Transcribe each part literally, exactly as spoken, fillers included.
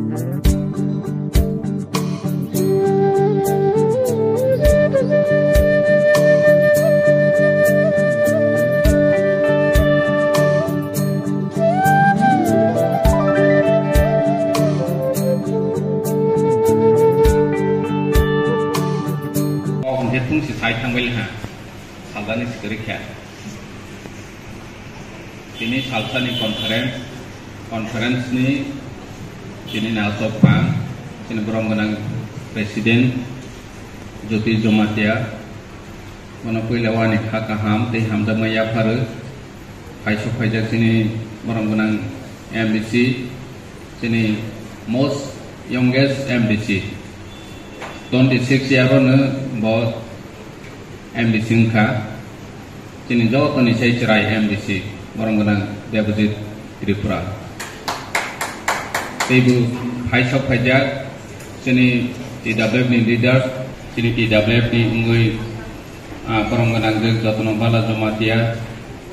Kok hwnkhe thungsi sai thangbai ha, salsani sikiri khe. Tini salsani conference, conference ni tini naisok pha, tini borom gwnang president Jyoti Jamatia, bono puila wani kha kaham tei hamjakma yapharwi. Phaisok phaijak chini borom gwnang M D C, chini most youngest M D C, twenty six year o no bo M D C wngkha, chini joto ni sai chwrai M D C, borom gwnang Debojit Tripura. Tei bo phaisok phaijak chini T W F ni leaders, chini T W F ni wngwi, ah, borom gwnang Jotono Bala Jamatia,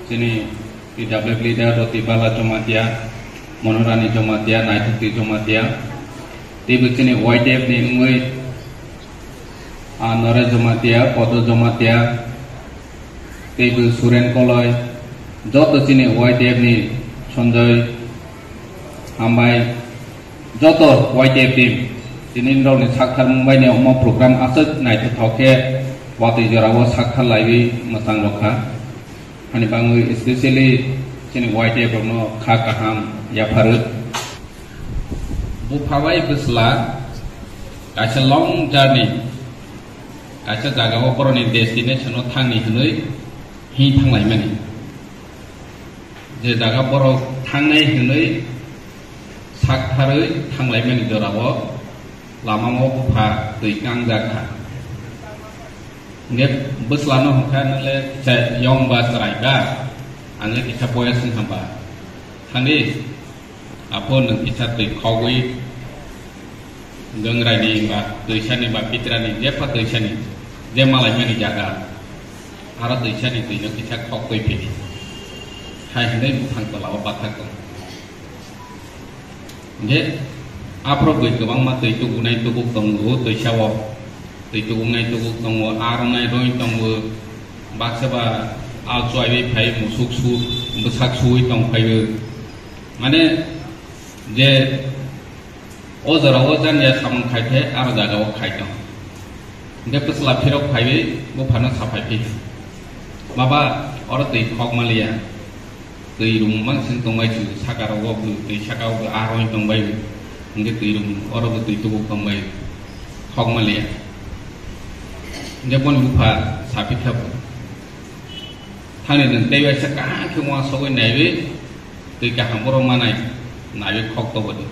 chini T W F leader Roti Bala Jamatia, Monorani Jamatia, Naithokti Jamatia, teibo chini Y T F ni wngwi, ah, Noresh Jamatia, Podo Jamatia, teibo Suren Koloi, joto chini Y T F ni Sanjoy, hambai, joto Y T F team, tini rokni sakthar mungbai ni omo program aswk naithothok khe watwi jorao sakthar laiwi mwchang rokha. Hani bangwi specially chini Y T F rokno kha kaham yapharwi. Bupha bai bwsla kaisa long journey, kaisa jagao borokni destination o thangni hwnwi him thanglaimani. Je jaga borok thangnai hwnwi saktharwi thanglaimani jorao lamao bupha twi kangjak kha. Hwnkhe bwslano hwnkha, "Nwle kisa yong ba chwrai ba, ang le kisa boyas wng hamba. Thangdi, aphuru nwng kisa twi khogwi, gwngraini ba twisani ba pitrani, jepha twisani, je malaimani jaga, aro twisani twino kisa khok twi phidi," hai hwnwi buphang tolao bathak tong. Hwnkhe aphuru bui kwbangma twi tubugnai tubuk tongo, twisao twi tubugnai tubuk tongo, arwnai roi tongo, baksa ba al chuaiwi phai musuk su, bwsak suwi tong phaio. Mane je o jorao janiya samung khai khe aro jagao khai tong. Hwnkhe bwsla phirok phaiwi buphano saphai phi, "Baba, oro twi khok maliya, twi rung mansing tongbai su, saka rogo bo twi saka o bo aroi tongbai, hwnkhe twi rung oro bo twi tubuk tongbai, khok maliya." Hwnkhe boni bupha saphi kha bo, "Thangni nwng tei waisa kaham khe uansugwi naiwi twi kaham borok manai naiwi khok tobodi."